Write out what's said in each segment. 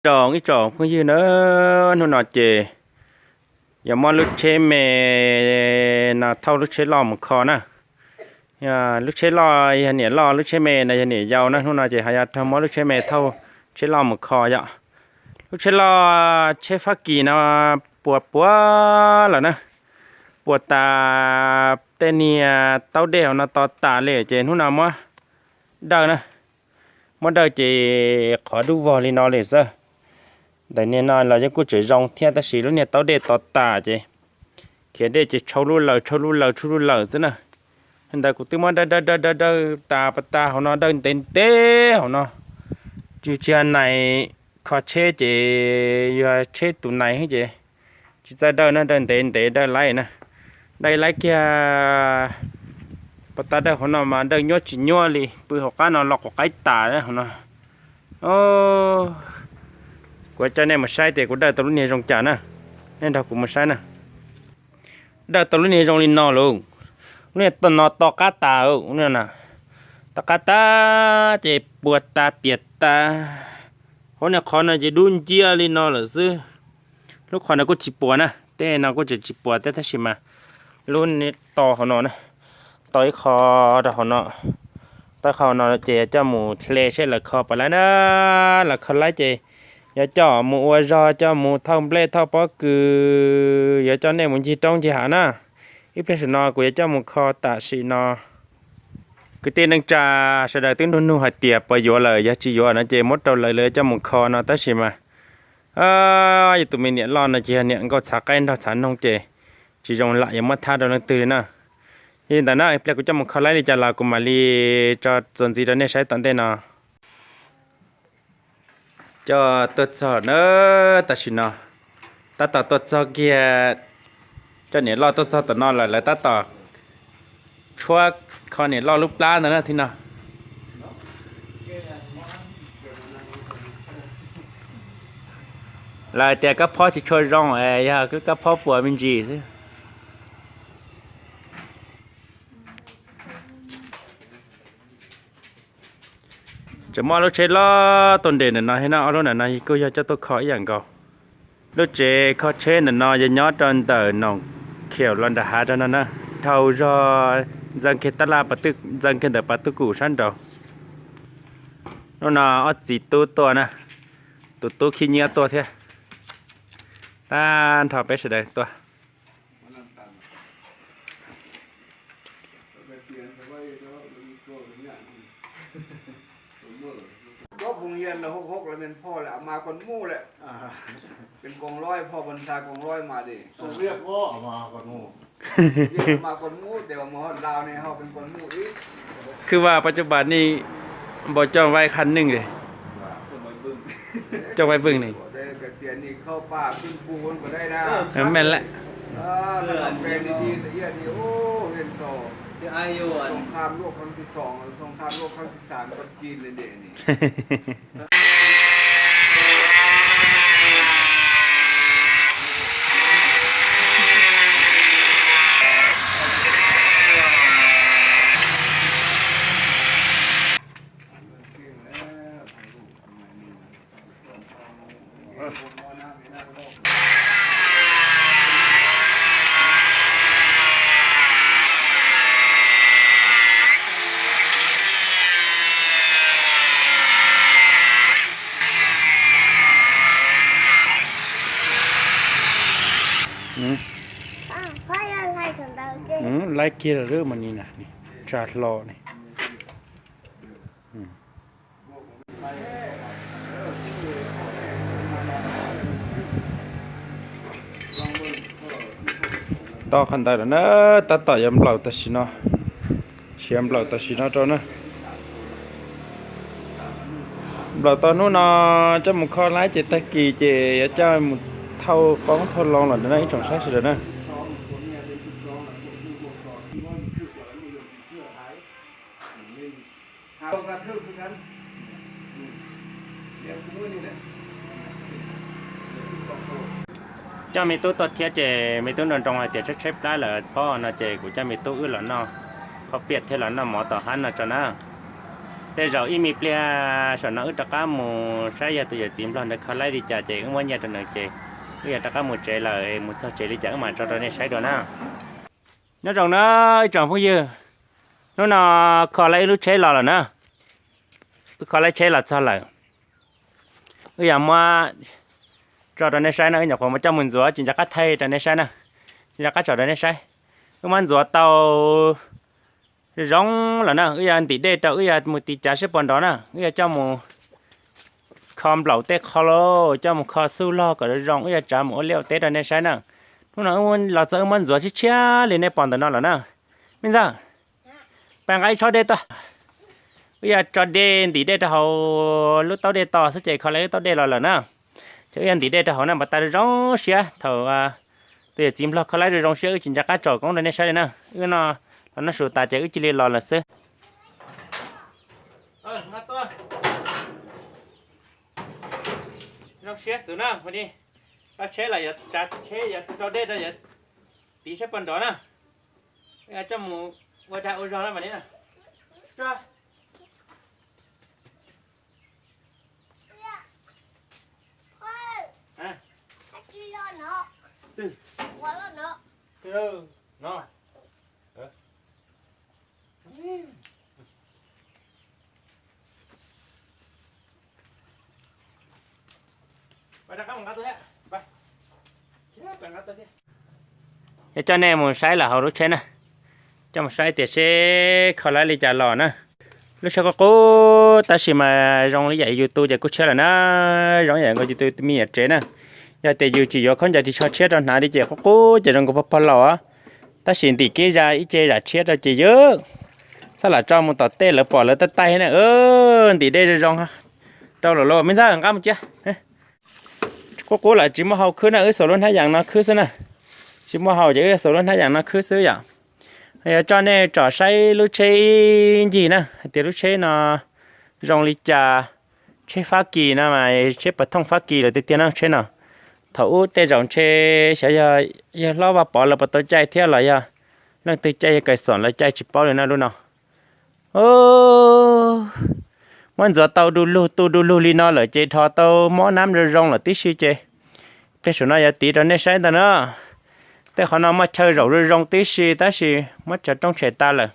Nyob zoo ib tsoom phooj ywg na, hnub no ces yuav muab lub tsheb me no thauj lub tsheb loj mus kho na. Lub tsheb loj yog niam loj, lub tsheb me no yog niam yau na. Hnub no ces ho yuav raug muab lub tsheb me thauj tsheb loj mus kho yom. Lub tsheb loj tsheb Fab Kis no puas puas lawm na, puas tas tej niag taub dej hauv no to tas li ces hnub no muab dawj na. Muab dawj ces qhov dub vog li no li xwb. Ntawm niag no los yeej kuj tseem zoo thiab tab sis lub niag taub dej to tas ces khiav dej ces tshau lub lawm tshau lub lawm tshau lub lawm xwb na. Ntawd kuv twb muab dawj dawj dawj dawj dawj tas pas tas hauv no, dawj ntev ntev hauv no. Tsis tsis yog nais kho tsheb ces yog tsheb tus nais xwb ces tsis txawj dawj na, dawj ntev ntev dawj laib na. Dawj laib kiag pas tas dawj hauv no mas dawj nyuaj tsis nyuaj li, pw hauv qab no los quav qaib tas hauv no. Kuv coj nej mus saib tias kuv dawj tau lub niag zoo cas na. Nej nrog kuv mus saib na. Dawj tau lub niag zoo li no lauj. Lub niag no to qab tas, to qab tas ces puas tas piam tas. Hauv niag qhov no ces dub nciab li no lawm xwb. Lub qhov no kuj tsis puas na, tej no kuj tseem tsis puas thiab tab sis mas lub niag to hauv no na, to ib qho rau hauv no, to ib qho hauv no ces yuav coj mus hle seb lawv kho puas laib na. Lawv kho laib ces yuav coj mus ua zog, coj mus thauj nplej thauj pob kws, yuav coj nej mus ncig roob ncig hav na. Ib pliag saum no kuv yuav coj mus kho tam sim no. Kwv tij neej tsa sawv daws twb nug nug hais tias puas yuav lawm, yog tsis yuav no ces muab rau lawv, lawv coj mus kho no tab sis mas yus tus me niam loj no ces yog niam nkauj txhav qaib nrog txhav noog ces tsis zoo lam yuav muab thab rau leej twg li na. Yog li ntawd na, ib pliag kuv coj mus kho laib li cas los kuv mam li tso txuas ntxiv rau nej saib tom ntej no. Coj tuaj txog na, tam sim no tab tom tuaj txog kiag, coj niam loj tuaj txog tom no lawm, lawv tab tom tshuab kho niam loj lub plab ntawd na thib no. Lawv tias kab phob tsis tshua zoo es yog kab phob puas me ntsis xwb. Tseem muaj lub tsheb loj tuaj nres ntawm no thiab no, ob lub ntawm no kuj yog coj tuaj kho ib yam nkaus. Lub tsev kho tsheb ntawm no yog nyob rau ntawm Noom Khiaum los nram hav rau no na, dhau zog ntxeev kiag tab laj, ntxeev kiag ntawm pas tub kum sab nraud. Hnub no ob txiv tub tuaj na, tus tub khib nyiab tuaj thiab, tag nrho peb sawv daws tuaj. Koj phoo hias lawm hauv hauv lawm, phoj lawm mas koj muaj lawm, phoj mas koj muaj, mas koj muaj tes mas hauv Laus ne ho koj muaj ib. Khwb vaj pab cov pas nej npau coj vai khaj neej, coj vai vwj ne. Mej lawm. Laib kiag lawm mas ni na, tsa hlo ne. Tau qhov ntawd lawm na, tab tom yuav nplaum tam sim no, siav nplaum tam sim no rau na. Nplaum tau hnub no coj mus kho laib ces tag kis ces yuav coj mus thauj qoob thauj loo lawm na ib tsoom saib sawv daws na. Coj me tub tuaj thiab ces me tub nroo nroo hais tias tshaib tshaib plab lawm pob no ces kuv coj me tub wb los noj phob piaj thiab los noj mov tom hab no tso na. Tej zaum ib me pliag saum no wb rov qab mus saib yog tus yawm txiv nplog ntawd kho laib li cas ces wb muab nyiaj rau nws ces wb yuav rov qab mus tsev lawm, mus txog tsev li cas wb mam tso rau nej saib dua na. Nyob zoo na ib tsoom phooj ywg, hnub no kho laib wb lub tsheb los lawm na. Wb kho laib tsheb los txog lawm, wb yuav muab tso rau nej saib na. Wb nyuam qhuav muab coj mus ntxuav tsis nco qab thaij rau nej saib na, tsis nco qab tsom rau nej saib. Wb muab ntxuav tau zoo lawm na, wb yuav ntim dej rau, wb yuav mus tiv cav seb puas nrov na, wb yuav coj mus kho nplaum tej qho lauj, coj mus kho xuj log kom zoo, wb yuav tsav mus ua liaj ua teb rau nej saib na. Hnub no los txog wb muab ntxuav tshiab tshiab li nej pom ntawm no lawm na. Me ntxawg, pab nqa ib tshob dej tuaj. Wb yuav tso dej, ntim dej rau hauv lub taub dej tos xwb ces kho laib lub taub dej los lawm na. Ces wb yuav ntim dej rau hauv na, npam tas zoo siab thaum tus yawm txiv nplog kho laib zoo zoo siab wb tsis nco qab tsom koob rau nej saib li na. Wb no los noj su tas ces wb cia li los lawm xwb. Zoo siab xwb na, tau tsheb los yuav tsav tsheb yuav rau dej rau yuav tiv seb puas nrov na. Coj mus ua dag ua zog na mas li na. Yog coj nej mus saib lawm hauv lub tsheb na, coj mus saib tias seb kho laib li cas los na. Lub tsheb qub qub tab sis mas zoo li yam yus tu ces kuj tshiab lawm na, zoo yam nkaus yus tu me nyuam tsev na. Yog tias yus tsis yuav khaub ncaws ris tsho tshiab rau hnav li ces qub qub ces zoo nkaus pog pog laus. Tab sis ntim kev zam ib ce zam tshiab rau ces yus txhob lam tso mus tom tej lawv pom lawv tab taij na. Ntim dej zoo zoo rau lawm lauj, me ntxawg nqa mus cia. Qub qub lawm tsis muaj hau khwb na, wb xuas lub hnab yas no khwb xwb na. Tsis muaj hau ces wb xuas lub hnab yas no khwb xwb yom. Yuav coj nej tsom saib lub tsheb ib ncig na hais tias lub tsheb no zoo li cas. Tsheb Fab Kis no mas tsheb pas thooj Fab Kis lawm tiag tiag na tsheb no. Thaum ub tej zaum ntshe xyov yog Hlob Vaj Pov lawv puas tau caij thiab los yog leej twg caij, yog Kais Xoom lawv caij tsis paub li na lub no. Muab ntxuav tau du lug tu du lug li no lawm ces dhos tau mob nab zoo zoo lawm tib si ces pliag saum no yuav tiv rau nej saib ntag na. Tej qhov no muaj chaw zaum zoo zoo tib si tab sis muab tshav roob tshem tas lawm.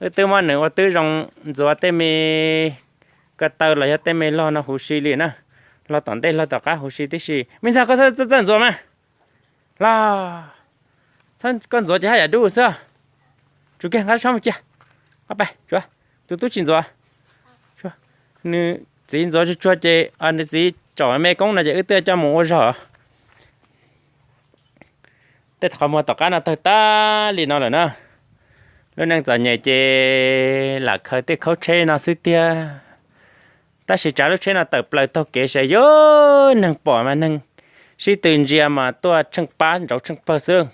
Wb twb muab nws ua twb zoo, ntxuav tej me ko taw los yog tej me log no huv si li na, log tom ntej log tom qab huv si tib si. Me ntxawg koj txawj ntxuav mas los, koj ntxuav ces haj yam dub xwb. Tsum kiag nqa tsob mus cia, qab pais tsuav, tus tub tsis ntxuav. Nws txiv ntxuav tsuag tsuag ces nws txiv tsom me koob no ces wb twb coj mus ua zog. Tej qhov muag tom qab no tawg tag li no lawm na. Lub neej txom nyem ces lam khaws tej khaub tsheb no xwb tiag. Tab sis tsav lub tsheb no tawm plaws taug kev sav yuav neeg pom mas neeg sib tw ntsia mas tuaj tsheej pab ntsauv tsheej pawg xwb.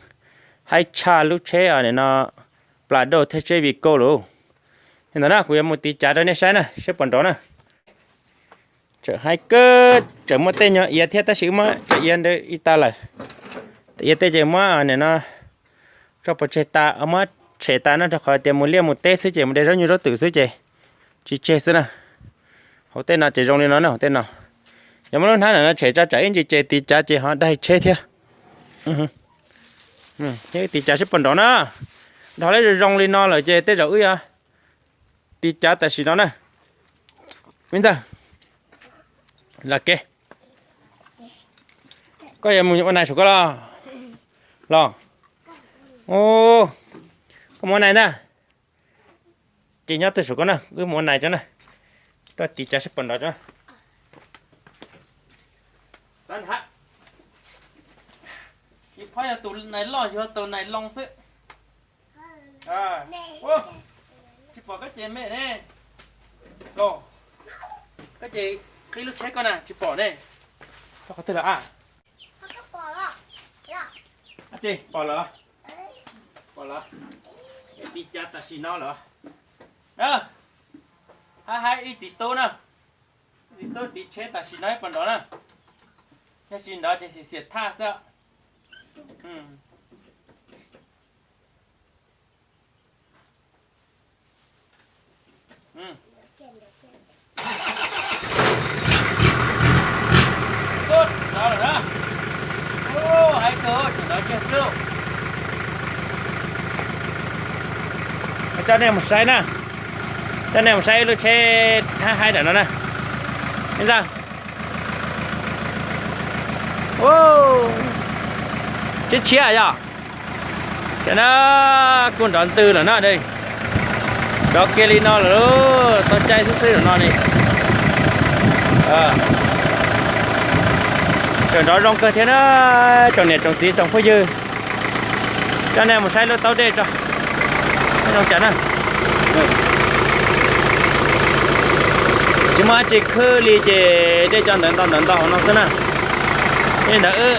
Haib tshaj lub tsheb no, Prado thiab tsheb Vigo lauj. Ntawm no kuv yuav mus tiv cav rau nej saib na, saib puas nrov na. Tseem haib kawg, tseem muaj tej nyuag iav thiab tab sis wb muab cov iav ntawd ib tag lawm. Iav tej ces muab nim no tso pov tseg tas, muab tshem tas no rau qhov tias mus liaj mus teb xwb ces mus de zaub nyuj zaub twm xwb ces tsis tseg xwb na. Hauv tej no ces zoo li no na, hauv tej no. Yog muab lub hnab ntawm no tshem tso tsam ib ntsis ces tiv cav ces ho daig tsheb thiab. Tiv cav seb puas nrov na. Dhos lawm zoo zoo li no lawm ces tej zaum wb yuav tiv cav tam sim no na. Me ntxawg, los kev, koj yuav mus ua nais saum ko los? Los. Koj mus ua nais ntag. Ces nyob twj saum ko na, wb mus ua nais tso na. Koj tiv cav seb puas nrov tso. Tsis phob yog tus nais loj, yog tus nais loo xwb. Tsis pom koj ces me ne. Los, koj ces qhib lub tsheb koj na tsis pom ne. Txog qhov twg lawm a? Pom lawm. Pom lawm. Tiv cav tam sim no lawm. Hab hab ib txiv tub na, ib txiv tub tiv tsheb tam sim no ib puas nrov na. Yog tsis nrov ces xiam xiam thaj xwb. Coj nej mus saib na, coj nej mus saib ib lub tsheb hab haib ntawm no na. Ntag. Tshiab tshiab yog. Ces na, kuj nrov ntws lawm na. Nrov kiag li no lawm, tau caij xwb xwb lawm no ne. Tseem nrov zoo kawg thiab na, tsoom niam tsoom txiv tsoom phooj ywg. Coj nej mus saib lub taub dej tso, zoo cas na. Tsis muaj dab tsi khwb li ces dej cov ntawd nto ntawd nto hauv no xwb na. Li ntawd wb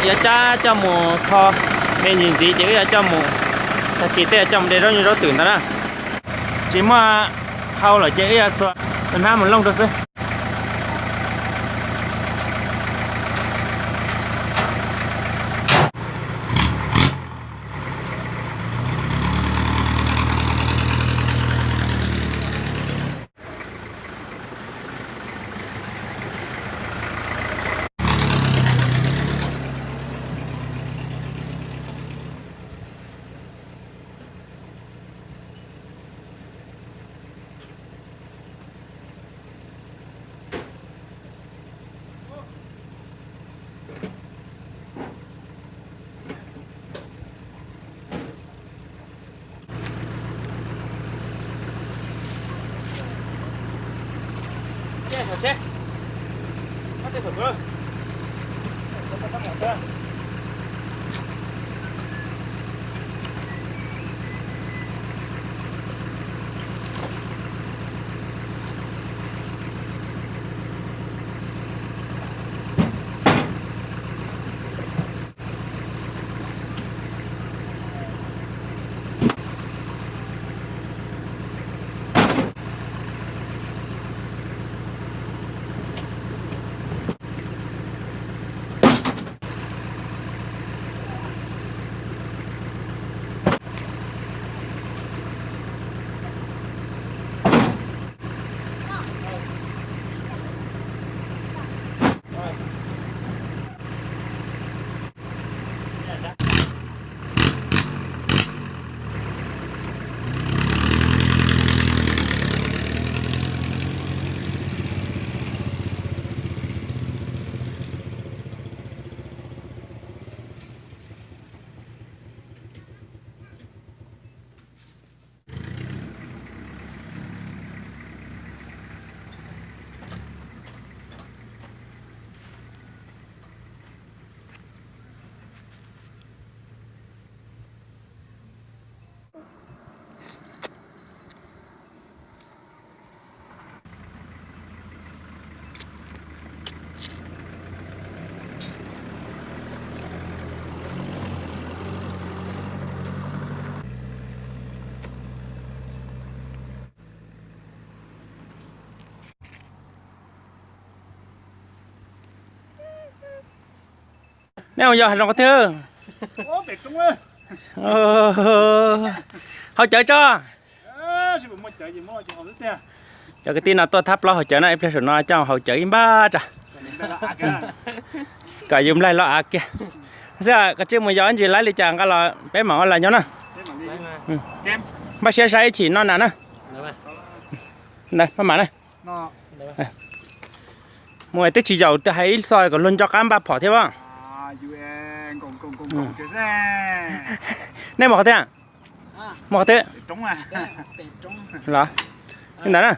yuav cab coj mus kho me ntsis ntxiv ces wb yuav coj mus, tag kis tej yuav coj mus de zaub nyuj zaub twm ntawd na. Tsis muaj hau lawm ces wb yuav xuas tus hnab mus looj rau xwb. Nej mus yos hav zoov qhov twg? Haus cawv tso. Cov kwv tij no tuaj thab plaub haus cawv no, ib pliag saum no coj haus cawv ib npab tso, kom yus nplaig los av kiag. Xwb koj tsij mus yos ib ntsis laib li cas nqa los peb mam ua lawm nyob na. Npaj siab saib ib chim noj nas na. Maj mam na. Mus twb tsis yaum hais ib xo kom luag nco qab npaj phom thiab as. Nej mus qhov twg? Mus qhov twg? Los li ntawd na.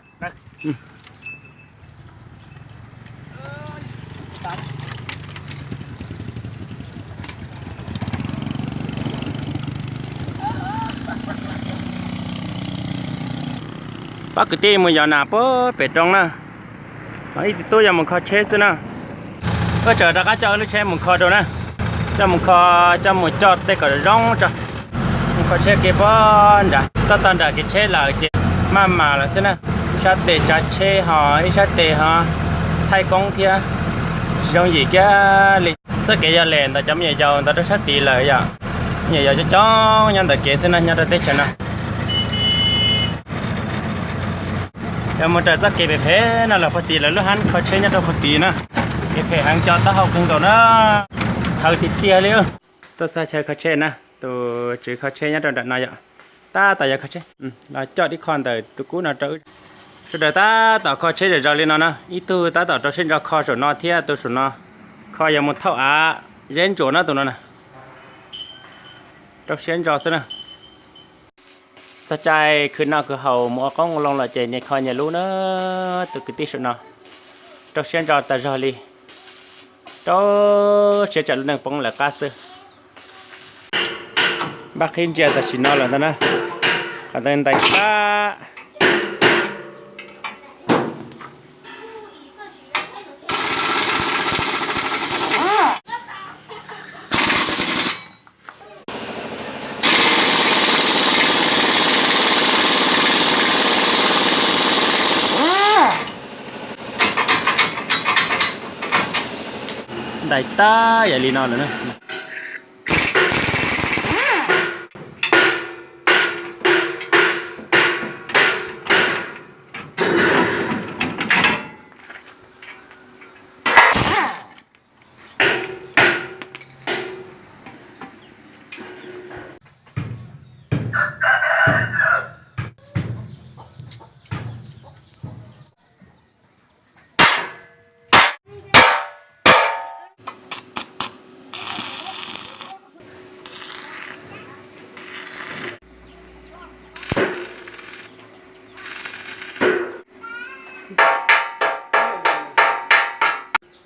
Pab kwv tij mus yos nas puag pem roob na. Ho ib txiv tub yuav mus kho tsheb xwb na. Wb tseem rov qab coj wb lub tsheb mus kho rau na. Coj mus kho, coj mus coj tej kom zoo tso. Mus kho tsheb kev puag nrad, txog txog nram kev tsheb lawm ces maj mam lawm xwb na. Ib sab tes tsav tsheb ho ib sab tes ho thaij koob thiab. Tsis zoo yim kiag li. Txoj kev yog lem ntawm cov me nyuam yaus ntawd rau sab tid lawm yom. Me nyuam yaus coob coob nyob ntawm kev xwb na, nyob rau teb chaws no. Yog mus raws txoj kev phem phem no los puag tid lawv lub hab kho tsheb nyob rau puag tid na. Kev phem heev, cov taub hau kawg nkaus na. Khawv tiag tiag li. Tuaj txog chaw kho tsheb na, tus tswv kho tsheb nyob rau nram no yom. Tab tom yuav kho tsheb, los coj tib qho ntawm tus kub no rau wb. Sawv daws tab tom kho tsheb zom zaws li no na, ib tug tab tom rau siab ntso kho saum no thiab tus saum no kho yuav mus thauj av zeb ntsuas na tus no na. Rau siab ntso xwb na. Txog caij khwv noj khwv haus mus ua qoob ua loo lawm ces nyias kho nyias lub na, tus kwv tij saum no. Rau siab ntso tas zog li, rau siab tsam lub neej poob lawv qab xwb. Npaj qhib ntsia tam sim no lawm ntag na, qhov ntawd ntais tag. Ntais tag yam li no lawm na.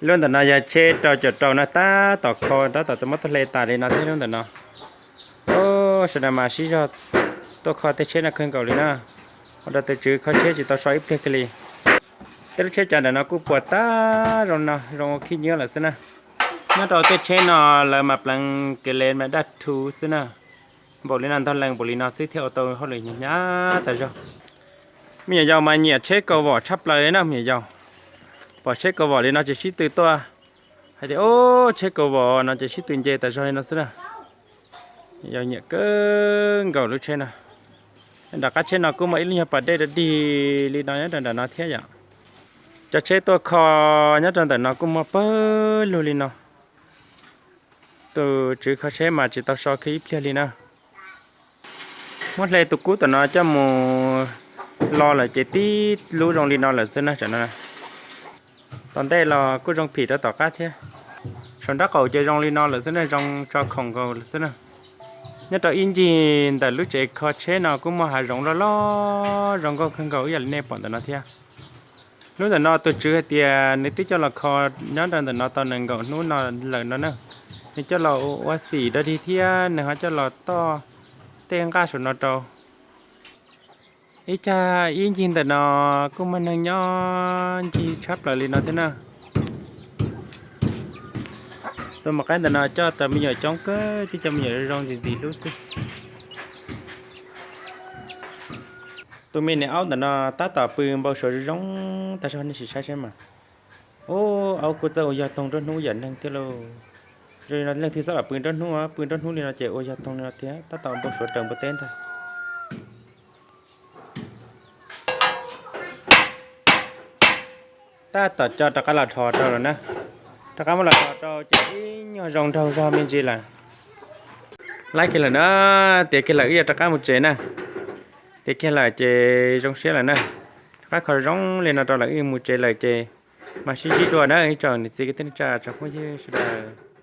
Lub ntawm no yog tsheb rau caum rau na, tab tom kho tab tom txawm muab tuaj hle tas li no thiab lub ntawm no. Sawv daws mas sib zog tuaj kho tej tsheb no kawg nkaus li na. Ua rau tus tswv kho tsheb tsis tau so ib pliag kiag li. Tej lub tsheb cav ntawm no kuj puas tag zoo no, zoo ua khib nyiab lawm xwb na. Nyob rau tej tsheb no lawv mas pleev kev le mas daj rhuv xwb na. Npaum li no ntog lees npaum li no xwb thiaj ua tau hauj lwm hnyav hnyav tas zog. Me nyuam yaus mas nyiam tsheb kaus vom tshaj plaws li na me nyuam yaus. Pom tsheb kaus vom li no ces sib tw tuaj hais tias, Ub, tsheb kaus vom no ces sib tw nce tas zog li no xwb na. Yog nyiam kawg nkaus lub tsheb no. Nram qab tsheb no kuj muaj ib lub nyuag pas dej rau dig li no nyob rau nram no thiab yom. Cov tsheb tuaj kho nyob rau ntawm no kuj muaj pawg lug li no. Tus tswv kho tsheb mas tsis tau so kiag ib pliag li na. Muab hle tus kub tom no coj mus lo lawm ces tib lub zoo li no lawm xwb na. Tom ntej los kuj zoo phim rau tom qab thiab. Saum nraub qaum ces zoo li no lawm xwb na, zoo tso khoom nkaus lawm xwb na. Nyob rau ib ncig ntawm lub tsev kho tsheb no kuj muaj hav zoov loj loj zoo nkauj kawg nkaus ib yam li nej pom ntawm no thiab. Hnub ntawm no tus tswv hais tias nws twb coj los kho nyob rau ntawm no tau nees nkaum hnub no lawm no na. Nws coj los ua xim dog dig thiab nws ho coj los toj tej nqaj saum no rau. Ib cag ib ncig ntawm no kuj muaj neeg nyob ncig tshab plaws li no thiab na. Tus mus qaib ntawm no coj tau me nyuam coob kawg, twb coj me nyuam zoo ntxim ntxim hlub xwb. Tus me niam aub ntawm no tab tom pw npau suav zoo zoo tag zog, nej sim saib seb mas. Ub, aub kuj txawj ua yog toog nruab hnub yam neeg thiab lauj. Zoo li no leej twg txhob lam pw nruab hnub, pw nruab hnub li no ces ua yog toog li no thiab, tab tom npau suav raws npua teb ntag. Tab tom coj rov qab los dhos rau lawm na. Rov qab muab los dhos rau ces ib nyuag zoo nraug zog me ntsis lawm. Laib kiag lawm na, tiav kiag lawm wb yuav rov qab mus tsev na. Tiav kiag lawm ces zoo siab lawm na. Rov qab kho zoo li no rau lawm wb mus tsev lawm ces mam sib ntsib dua na ib tsoom niam txiv kwv tij neej tsa tsoom phooj ywg sawv daws.